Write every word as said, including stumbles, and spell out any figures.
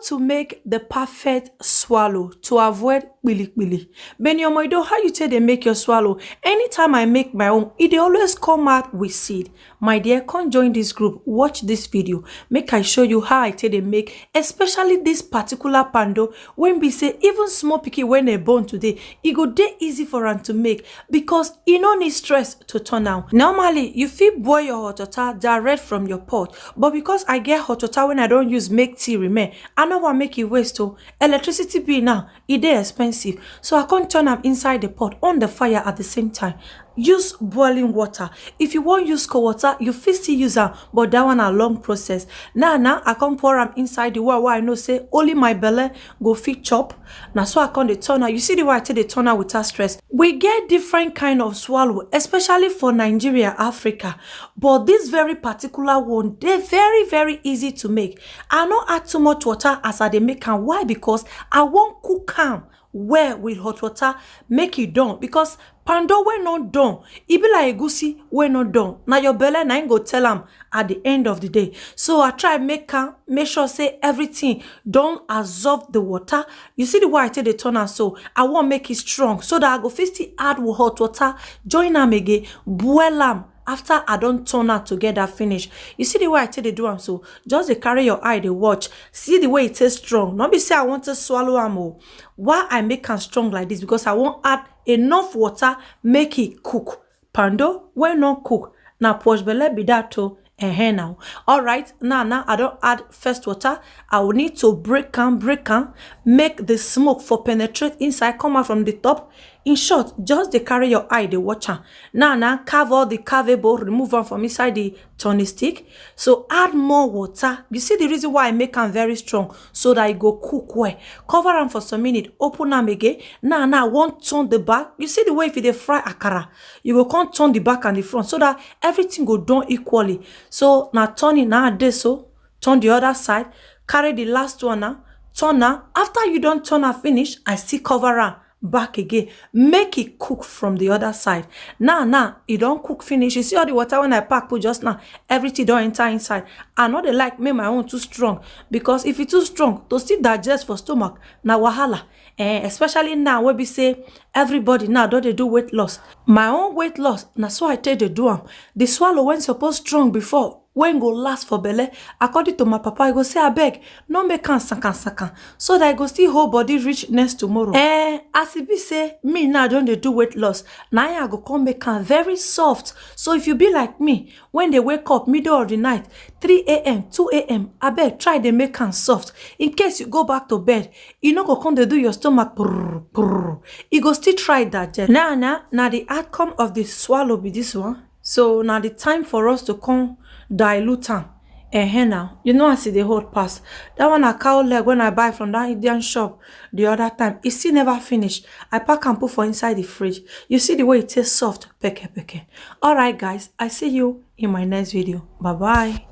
To make the perfect swallow to avoid kpili kpili. Benny Omoido, how you take dey make your swallow? Anytime I make my own, e dey always come out with seed. My dear, come join this group, watch this video, make I show you how I take dey make, especially this particular pando, wey be say even small pikin wey dem born today, e go dey easy for am to make because e no need stress to turn am. Normally, you fit boil your hot water direct from your pot, but because I get hot water wey I don use make tea remain, I no wan make e waste o. Electricity bill now, e dey expensive, so I come turn am inside the pot, on the fire at the same time. Use boiling water. If you wan use cold water, you fit still use am, but that one na long process. Now, now I come pour am inside the one wey I know say only my belle go fit chop. Na so I come dey turn am. You see the way I take dey turn am without stress. We get different kind of swallow, especially for Nigeria, Africa. But this very particular one dey very, very easy to make. I no add too much water as I dey make am. Why? Because I wan cook am well with hot water, make e done. Because pando wey no done, e be like egusi wey no done. Na your belle na im go tell am at the end of the day. So I try make am, make sure say everything don absorb the water. You see the way I take dey turn am so? I wan make it strong so that I go fit still add hot water, join am again, boil am after I don turn am together finish. You see the way I take dey do am so? Just dey carry your eye dey watch. See the way e take strong. No be say I wan take swallow am o. Why I make am strong like this? Because I wan add enough water make e cook. Pando wey no cook, na posh belle be that o. Ehen now. Alright, now, now I don add first water. I will need to break am, break am, make the smoke for penetrate inside, come out from the top. In short, just dey carry your eye dey watch am. Now, now carve all the carvable, remove am from inside the turning stick. So add more water. You see the reason why I make am very strong, so that e go cook well. Cover am for some minute, open am again. Now, now I wan turn the back. You see the way if you dey fry akara, you go come turn the back and the front so that everything go done equally. So na turning na I dey so, turn the other side, carry the last one now, turn am. After you don turn am finish, I still cover am back again, make e cook from the other side. Now, now e don cook finish. You see all the water wey I pack put just now, everything don enter inside. I no dey like make my own too strong, because if e too strong, to still digest for stomach na wahala. Eh, especially now wey be say everybody now don dey do weight loss. My own weight loss, na so I take dey do am. The swallow wey suppose strong before, wey go last for belle, according to my papa, e go say, "Abeg, no make am sankan sankan, so that e go still hold body reach next tomorrow." Eh, as e be say me now don dey do weight loss, na im I go come make am very soft. So if you be like me, wey dey wake up middle of the night, three a.m., two a.m., abeg try dey make am soft. In case you go back to bed, e no go come dey do your stomach brrr, brrr. E go still try digest. Now, now, na the outcome of the swallow be this one. So na the time for us to come dilute am. Ehen now, you know as e dey hold pass. That one na cow leg wey I buy from that Indian shop the other time. E still never finish. I pack am put for inside the fridge. You see the way e take soft, peke peke. Alright guys, I see you in my next video. Bye bye.